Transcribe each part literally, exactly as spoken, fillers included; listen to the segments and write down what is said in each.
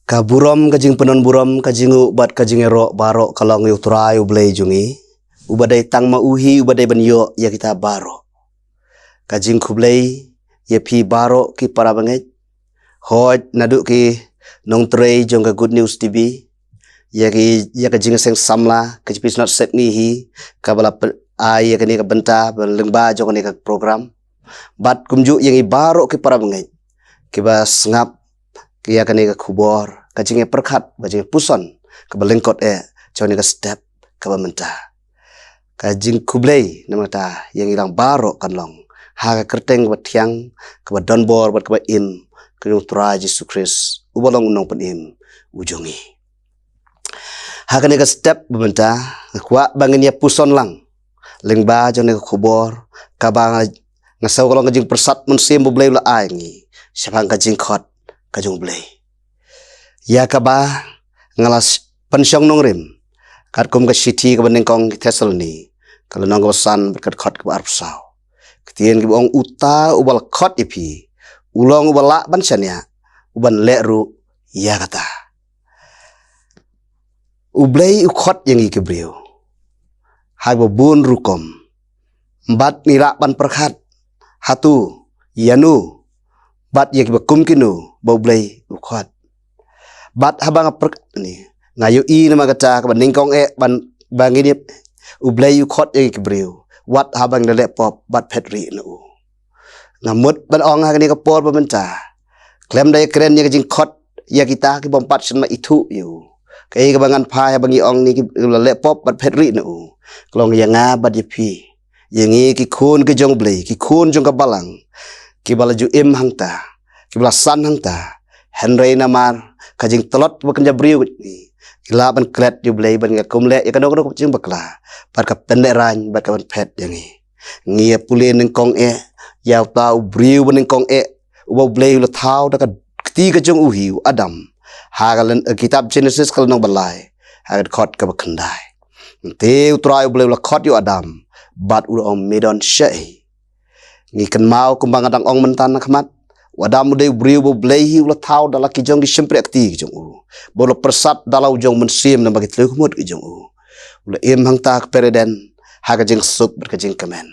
Ka burom, ka jingpynburom, ka jinguh bad ka jingïaroh baroh ka long ïa U Trai U Blei jong ngi, uba dei tang ma u hi uba dei ban ïoh ïa kita baroh. Ka jingkhublei ïa phi baroh ki para bangeit, hooid naduh ki nongtrei jong ka Good News T V, ïa ki, ïa ka jingseng samla ka jingpynshong sep ngi hi, kaba la pyn-, ai ïa kane ka bynta ba lyngba jong kane ka program. Bad kumjuh ïa ngi baroh ki para bangeit kiba sngap ïa kane ka khubor, ka jingïapyrkhat, ka jingpuson kaba lyngkot eh jong kane ka step kaba mynta. Ka jingkhublei namar kata ïa ngi lang baroh kan long ha ka kyrteng kaba thiang, kaba donbor bad kaba im, ka jong U Trai Jisu Khrist uba long U Nongpynim u jong ngi. Ha kane ka step ba mynta, nga kwah ba ngin ïapuson lang lyngba jong kane ka khubor, kaba nga, nga sngew ka long ka jingpyrsad mynsiem ba U Blei u la ai ngi shaphang ka jingkhot ka jong U Blei. Ïa kaba nga la s-, pynshong nongrim katkum ka shithi kaba nyngkong ki Thessaloni, ka lynnong kaba san bad ka dkhot kaba arphew saw. Ktien kiba ong, uta uba la khot ïa phi u long uba lah ban shaniah, uban leh ruh ïa kata. U Blei u khot ïa ngi ki briew ha kiba bun rukom, bad ngi lah ban pyrkhat hato, ïano, bad ïa kiba kum kino ba U Blei u khot. Bad haba nga pyrkhat ne, nga ïohi namar kata kaba nyngkong eh ban, ba ngin ïa, U Blei u khot ïa ngi ki briew wat haba ngi la leh pop bad phet rieh na u. Nga mut ban ong ha kane ka por ba mynta, khlem da ïakren ïa ka jingkhot ïa kita ki bym pat shym la ithuh ïa u, kaei kaba ngan phai haba ngi ong ne ki la leh pop bad phet rieh na u, ka long ïa nga bad ïa phi, ïa ngi ki khun ki jong U Blei, ki khun jong ka balang, kiba la ju im hangta, kiba la san hangta. Hynrei namar ka jingtlot ba kynja briew ngi, ngi lah ban klet ïa U Blei ban ngi kum leh ïa kano kano ka jingbakla bad ka pynlehraiñ bad ka ban phet ïa ngi. Ngi ïa pule nyngkong eh ïa uta u briew ba nyngkong eh, uba U Blei u la thaw da ka kti ka jong u hi u Adam, ha ka lyn-, kitab Genesis ka lynnong ba lai, ha ka dkhot kaba khyndai. Te U Trai U Blei u la khot ïa u Adam bad u la ong, me don shaei? Ngi kynmaw kumba nga dang ong mynta na khmat, u Adam u dei u briew ba U Blei hi u la thaw da la ki jong ki shympriah kti ki jong u, ba u la pyrsad da la u jong mynsiem namar ki thliew khmut ki jong u. U la im hangta ha ka Eden ha ka jingsuk bad ka jingkmen.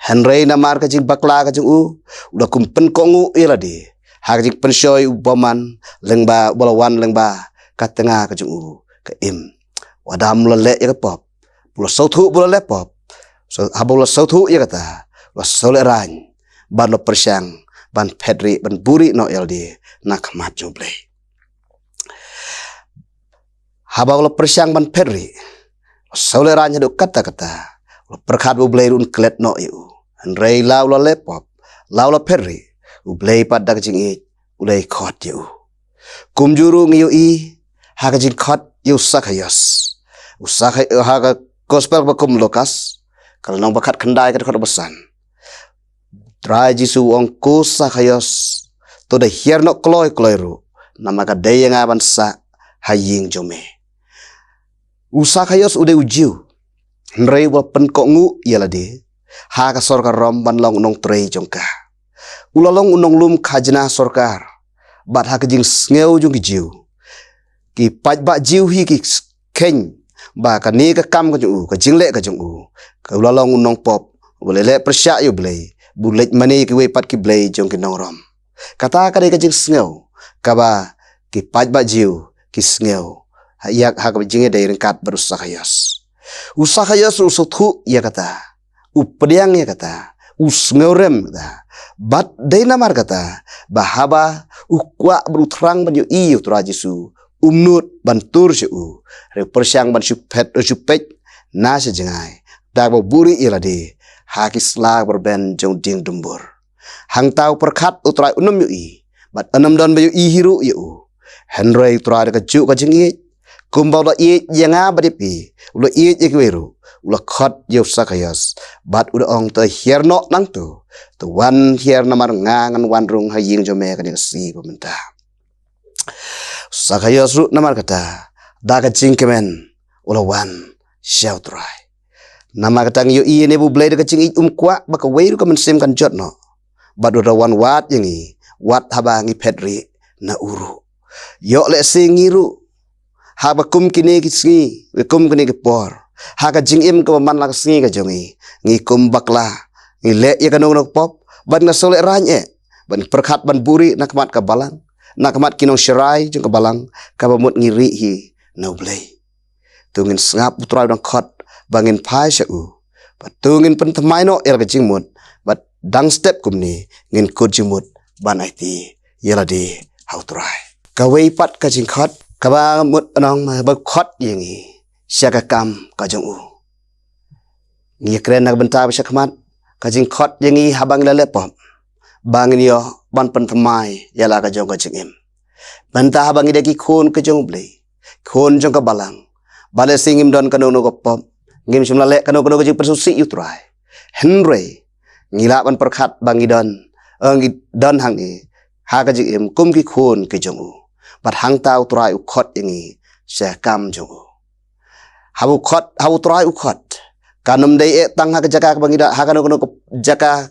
Hynrei namar ka jingbakla ka jong u, u la kum pynkohnguh ïa lade ha ka jingpynshoi u bymman lyngba, uba la wan lyngba ka tnga ka jong u ka im. U Adam u la leh ïa ka pop, u la sngewthuh ba u la leh pop. So, haba u la sngewthuh ïa kata, u la sngewlehraiñ bad u la pyrshang ban phet rieh, ban buhrieh noh ïa lade na khmat jong U Blei. Haba u la pyrshang ban phet rieh, u la sngewlehraiñ haduh katta katta, u la pyrkhat ba U Blei ruh un klet noh ïa u. Hynrei la u la leh pop, la u la phet rieh, U Blei pat da ka jingïeit u la ïakhot ïa u. Kumjuh ruh ngi ïohi ha ka jingkhot ïa u Sakhaios. U Sakha-, ha ka Gospel ba kum Lukas, ka lynnong ba khatkhyndai, ka dkhot ba san. Trai Jisu u ong, ko Sakhaios, to da hiar noh kloi kloi ruh, namar ka dei ïa nga ban sah ha ïing jong me. U Sakhaios u dei u Jiw, hynrei u la pynkohnguh ïa lade ha ka sorkar Rom ban long u nongtrei jong ka. U la long u nonglum khajna sorkar, bad ha ka jingsngew jong ki Jiw, ki paidbah Jiw hi ki s-, kheiñ ba kane ka kam ka jong u, ka jingleh ka jong u, ka u la long u nongpop, u la leh pyrshah ïa U Blei, ba u leit mane ïa kiwei pat ki blei jong ki nong Rom. Kata ka dei ka jingsngew kaba ki paidbah Jiw ki sngew ha, ïa, ha kaba jingïadei ryngkat bad u Sakhaios. U Sakhaios u sngewthuh ïa kata, u pdiang ïa kata, u sngewrem kata. Bad dei namar kata ba haba u kwah bad u thrang ban ïohi ïa u Trai Jisu, um nud ban tur sha u. Hynrei u pyrshang ban shu phet, shu peit na sha jngai da kaba buhrieh ïa lade ha ki sla ba rben jong dieng dumbur. Hangta u pyrkhat u Trai un ym ïohi, bad un ym don ba ïohi hi ruh ïa u. Hynrei u Trai da kajuh ka jingïeit, kumba u la ïeit ïa nga bad ïa phi, u la ïeit ïa kiwei ruh, u la khot ïa u Sakhaios, bad u da ong, to hiar noh nangto, to wan hiar namar nga ngan wan rung ha ïing jong me kane ka sngi ba mynta. U Sakhaios ruh namar kata, da ka jingkmen u la wan sha u Trai. Namar kata ngi ïohi ïa kane ba U Blei da ka jingïeit um kwah ba kawei ruh ka mynsiem kan jot noh, bad u da wan wad ïa ngi, wat haba ngi phet rieh na u ruh. Ïoh lehse ngi ruh, haba kum kine ki sngi, kum kine ki por, ha ka jingim kaba man la ka sngi ka jong ngi, ngi kum bakla, ngi leh ïa kano kano ka pop, bad nga sngewlehrain eh, bad pyrkhat ban buhrieh na khmat ka balang, na khmat ki nongsharai jong ka balang, kaba mut ngi rieh hi na U Blei. To ngin sngap U Trai u dang khot ba ngin phai sha u, bad to ngin pynthymmai noh ïa la ka jingmut, bad dang step kumne ngin kut jingmut ban aiti ïa lade ha U Trai. Kawei pat ka jingkhot kaba mut nong ba khot ïa ngi sha ka kam ka jong u. Ngi kren na ka bynta ba sha khmat, ka jingkhot ïa ngi haba ngi la leh pop, ba ngin ïoh ban pynthymmai ïa la ka jong ka jingim. Bynta haba ngi dei ki khun ka jong U Blei, khun jong ka balang, ba lehse ngim don kano kano ka pop, ngim shym la leh kano kano ka jingpynsngewsih ïa U Trai, hynrei ngi lah ban pyrkhat ba ngi don, eh, ngi don hangne ha ka jingim kum ki khun ki jong u. Bad hangta U Trai u khot ïa ngi sha ka kam jong u. Haba u khot, haba U Trai u khot, kan ym dei eh tang ha ka jaka kaba ngi don, ha kano kano ka jaka.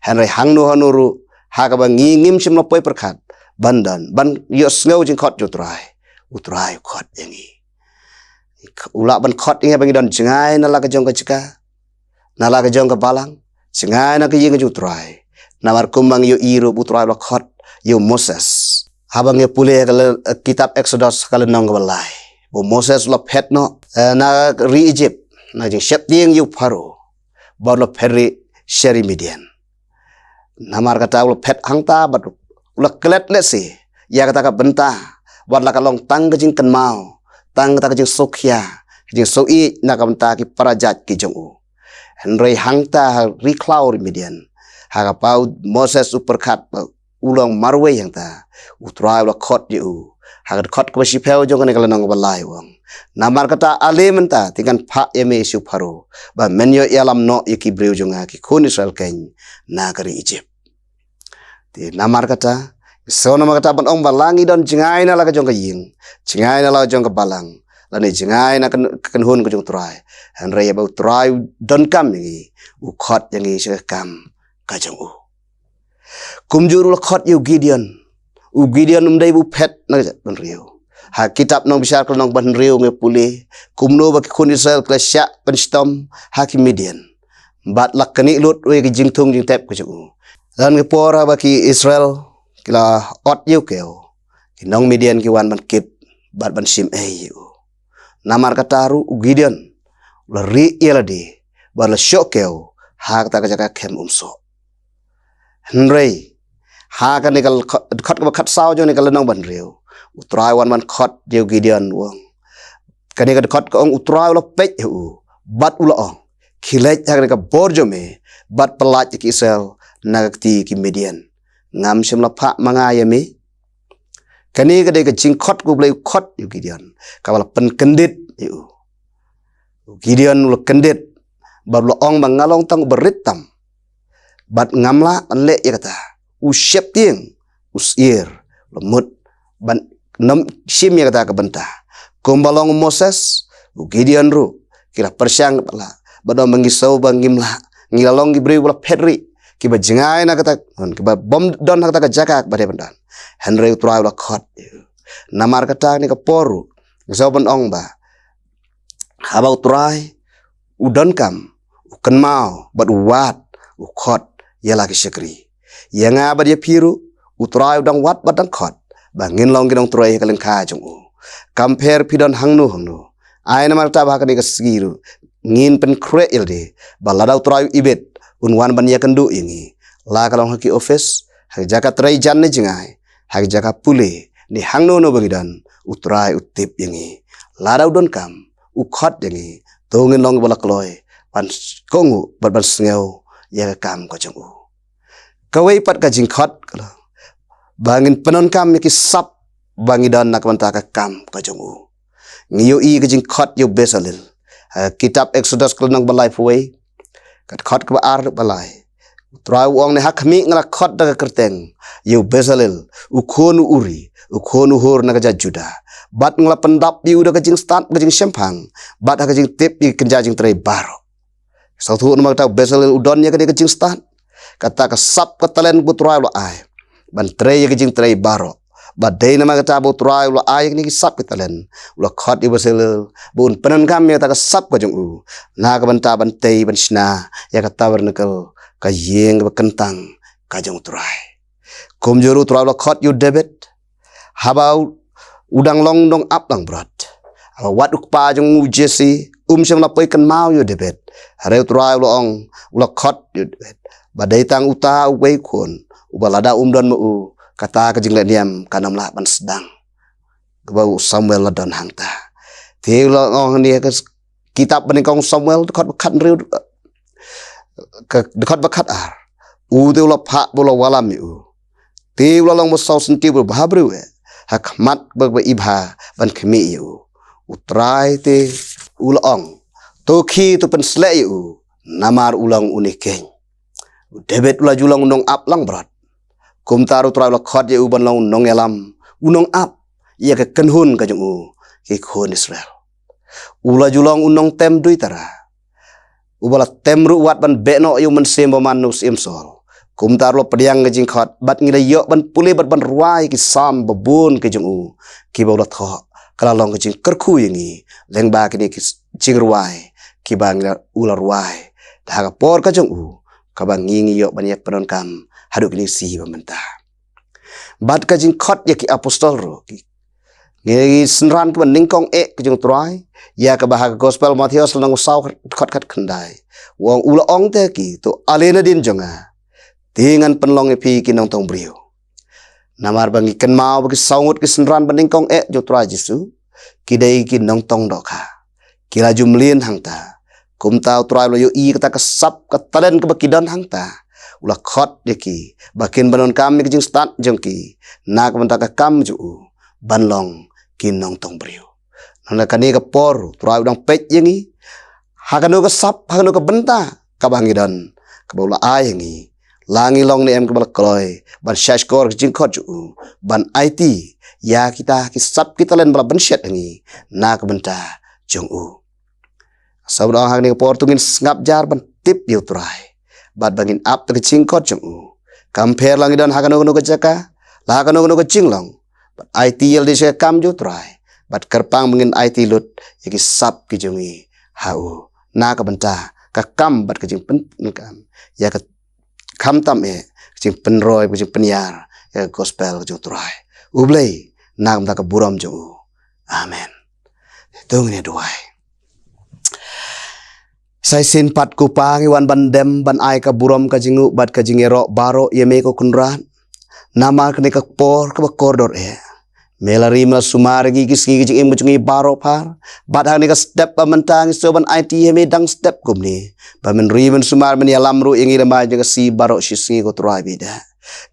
Hynrei hangno hangno ruh, ha kaba ngi ngim shym la poi pyrkhat ban don, ban ïohsngew jingkhot jong U Trai, U Trai u khot ïa ngi. U lah ban khot ïa ngi ba ngi don jngai na la ka jong ka jaka, na la ka jong ka balang, jngai na ka ïing ka jong U Trai. Namar kumba ngi ïohi ruh ba U Trai u la khot ïa u Moses. Haba ngi pule ha ka le-, kitab Exodus ha ka lynnong kaba lai, ba u Moses u la phet noh, eh, na ri Egypt, na jingsheptieng ïa u Pharaoh, bad u la phet rieh sha ri Midian. Namar kata u la phet hangta bad u la klet lehse ïa kata ka bynta, wat la ka long tang ka jingkynmaw, tang kata ka jingsngewkhia, ka jingsngewïeit na ka bynta ki para jait ki jong u. Hynrei hangta ha ri khlaw ri Midian, ha kaba u Moses u pyrkhat ba u long marwei hangta, U Trai u la khot ïa u. Ha ka dkhot kaba shiphew jong kane ka lynnong kaba lai u ong, namar kata ale mynta te ngan phah ïa me sha u Pharaoh, ba men ïoh ïalam noh ïa ki briew jong nga ki khun Israel keiñ na ka ri Egypt. Te namar kata, so namar kata ban ong ba la ngi don jngai na la ka jong ka ïing, jngai na la ka jong ka balang, lane jngai na ka kynhun ka jong U Trai, hynrei ba U Trai u donkam ïa ngi, u khot ïa ngi sha ka kam ka jong u. Kumjuh ruh u la khot ïa u Gideon. U Gideon um dei ba u phet na ka jaitbynriew. Ha kitab Nongbishar ka lynnong ba hynriew ngi pule kumno ba ki khun Israel ki la shah pynshitom ha ki Midian, bad la knieh lut ïa ki jingthung jingtep ka jong u. Don ki por haba ki Israel ki la ot ïa u kew, ki nong Midian ki wan ban kit bad ban shim ei ïa u. Namar kata ruh u Gideon u la rieh ïa lade bad la shoh kew ha kata ka jaka khem umsoh. Hynrei ha kane ka dkhot, dkhot kaba khatsaw jong kane ka lynnong ba hynriew, U Trai u wan ban khot ïa u Gideon u ong. Kane ka dkhot ka ong, U Trai u la peit ha u bad u la ong, khie leit ha kane ka bor jong me bad pyllait ïa ki Israel na ka kti ki Midian. Ngam shym la phah ma nga ïa me? Kane ka dei ka jingkhot kaba U Blei u khot ïa u Gideon, kaba la pynkyndit ïa u. U Gideon u la kyndit bad u la ong ba nga long tang uba rit tam, bad ngam lah ban leh ïa kata. U sheptieng, u syier, u la mut ban nym shim ïa kata ka bynta. Kumba long u Moses, u Gideon ruh ki la pyrshang bad la, bad ong ba ngi shu ba ngim lah, ngi la long ki briew ba la phet rieh, kiba jngai na kata, kiba bym don ha kata ka jaka kaba dei ban don. Hynrei U Trai u la khot. Namar kata kane ka por ruh ngi shu ban ong ba haba U Trai u donkam, u kynmaw bad u wad, u khot ïa la ki shakri. Ïa nga bad ïa phi ruh U Trai u dang wad bad dang khot ba ngin long ki nongtrei ha ka lyngkha jong u. Kam pher phi don hangno hangno, ai namar kata ba ha kane ka sngi ruh ngin pynkhreh ïa lade ba lada U Trai u ibit, un wan ban ïakynduh ïa ngi, la ka long ha ki office, ha ki jaka trei jan ne jngai, ha ki jaka pule, ne hangno hangno ba ngi don, U Trai u tip ïa ngi. Lada u donkam, u khot ïa ngi, to ngin long kiba la kloi ban kohnguh bad ban sngew ïa ka kam ka jong u. Kawei pat ka jingkhot ka long ba ngin pyndonkam ïa ki sap ba ngi don na ka bynta ka kam ka jong u. Ngi ïohi ka jingkhot ïa u Bezalel ha kitab Exodus ka lynnong ba laiphew wei, ka dkhot kaba ar bad ba lai. U Trai u ong, ne ha khmih nga la khot da ka kyrteng ïa u Bezalel, u khun u Uri, u khun u Hur na ka jaid Judah, bad nga la pyndap ïa u da ka jingstad, ka jingshemphang, bad ha ka jingtip ïa ka kynja jingtrei baroh. Sngewthuh namar kata u Bezalel u don ïa kane ka jingstad, kata ka sap ka talent ba U Trai u la ai ban trei ïa ka jingtrei baroh, Ba dei namar kata ba U Trai u la ai ïa kine ki sap ki talen, u la khot ïa u Besalel ba un pyndonkam ïa kata ka sap ka jong u na ka bynta ban tei ban shna ïa ka tabernacle, ka ïing ba kyntang ka jong U Trai. Kumjuh ruh U Trai u la khot ïa u David, haba u, u dang long nongap langbrot. Haba wat u kpa jong u Jesse um shym la poi kynmaw ïa u David. Hynrei U Trai u la ong, u la khot ïa u David ba dei tang uta uwei u khun uba lada um don ma u, kata ka jingleh niam kan ym lah ban sdang. Kaba u Samuel la don hangta. Te u la ong hangne ha ka s-, kitab ba nyngkong Samuel, dkhot ba khathynriew, ka dkhot ba khatar. U te u la phah ba u la wallam ïa u. Te u la long ba saw senti ba bha briew eh ha khmat ba, ba i bha ban khmih ïa u. U Trai te u la ong, to khie, to pynsleh ïa u, namar u long une keiñ. U David u la ju long u nongap langbrot. Kumta ruh U Trai u la khot ïa u ban long u nongïalam, u nongap ïa ka kynhun ka jong u, ki khun Israel. U la ju long u nongtem duitara, uba la tem ruh wat ban beh noh ïa u mynsiem bymman na u Syiem Saul. Kumta ruh la pdiang ka jingkhot bad ngi la ïoh ban pule bad ban rwai ki Salm babun ki jong u, kiba u la thoh, ka la long ka jingkyrkhu ïa ngi lyngba kine ki s-, jingrwai kiba ngi la, u la rwai ha ka por ka jong u, kaba ngi, ngi ïoh ban ïa pyndonkam haduh kine ki sngi ba mynta. Bad ka jingkhot ïa ki apostol ruh, ki, ngi, ngi synran kiba nyngkong eh ki jong U Trai, ïa kaba ha ka Gospel Mathaios lynnong saw, dkhot khatkhyndai, u ong, u la ong te ïa ki, to ale nadien jong nga, te ngan pynlong ïa phi ki nongtong briew. Namar ba ngi kynmaw ba ki saw ngut ki synran ba nyngkong eh jong U Trai Jisu ki dei ki nongtong dohkha, ki la ju mlien hangta. Kumta U Trai u la ïohi kata ka sap ka talen kaba ki don hangta, u la khot ïa ki ba kin pyndonkam ïa ka jingstad jong ki na ka bynta ka kam jong u ban long ki nongtong briew. Nangta kane ka por U Trai u dang peit ïa ngi ha kano ka sap, ha kano ka bynta kaba ngi don, kaba u la ai ïa ngi. La ngi long ne em kiba la kloi ban shahshkor ka jingkhot jong u, ban aiti ïa kita ki sap ki talen ba la bynshet ïa ngi na ka bynta jong u. Sa u dang ha kane ka por to ngin sngap jar ban tip ïa U Trai bad ba ngin ap da ka jingkhot jong u. Kam pher la ngi don ha kano kano ka jaka, la ha kano kano ka jinglong, bad aiti ïa lade sha ka kam jong U Trai, bad kyrpang ba ngin aiti lut ïa ki sap ki jong ngi ha u na ka bynta ka kam bad ka jingpyn-, pyndonkam ïa ka, khamtam eh ka jingpynroi, ka jingpynïar ïa ka Gospel ka jong U Trai. U Blei, na ka bynta ka burom jong u. Amen. To ngin ïa duwai. Sa shisien pat ko Pa, ngi wan ban dem ban ai ka burom, ka jingnguh bad ka jingïaroh baroh ïa me ko Kynrad. Namar kane ka por kaba kordor eh, me la ri me la sumar ïa ngi ki sngi ki jingim ka jong ngi baroh phar. Bad ha kane ka step ba mynta ngi sngew ban aiti ïa me dang step kumne, ba men ri men sumar, men ïalam ruh ïa ngi lyngba jong ka sngi baroh shi sngi ko Trai ba ïeit.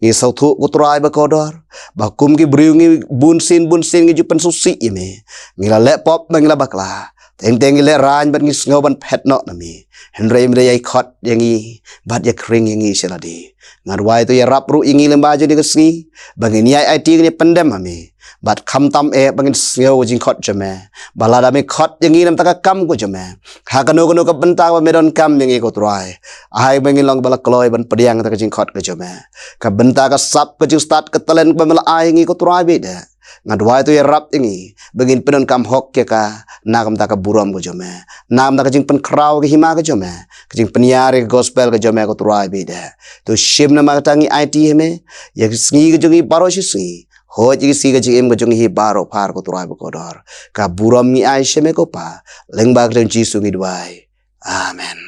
Ngi sngewthuh ko Trai ba kordor ba kum ki briew ngi bunsien bunsien ngi ju pynsngewsih ïa me. Ngi la leh pop ba ngi la bakla, teng teng ngi lehraiñ bad ngi sngew ban phet noh na me. Hynrei me da ïai khot ïa ngi bad ïa khring ïa ngi sha lade. Nga duwai to ïarap ruh ïa ngi lyngba jong kane ka sngi ba ngin ïai aiti, ngin ïa pyndem ha me. Bad khamtam eh ba ngin sngew ka jingkhot jong me, ba lada me khot ïa ngi na ka bynta ka kam ka jong me, ha kano kano ka bynta ba me donkam ïa ngi ko Trai, ai ba ngin long ba la kloi ban pdiang ïa ka jingkhot ka jong me. Ka bynta ka sap, ka jingstad, ka talen kaba me la ai ïa ngi ko Trai ba ïeit, nga duwai to ïarap ïa ngi ba ngin pyndonkam hok ïa ka na ka bynta ka burom ka jong me, na ka bynta ka jingpynkhraw ïa ka hima ka jong me, ka jingpynïar ïa ka Gospel ka jong me ko Trai ba ïeit. To shim namar kata ngi aiti ha me ïa ki sngi ka jong ngi baroh shi sngi. Hoi ïa ki sngi ka jingim ka jong ngi hi baroh phar ko Trai ba kordor. Ka burom ngi ai sha me ko Pa, lyngba ka kyrteng Jisu ngi duwai. Amen.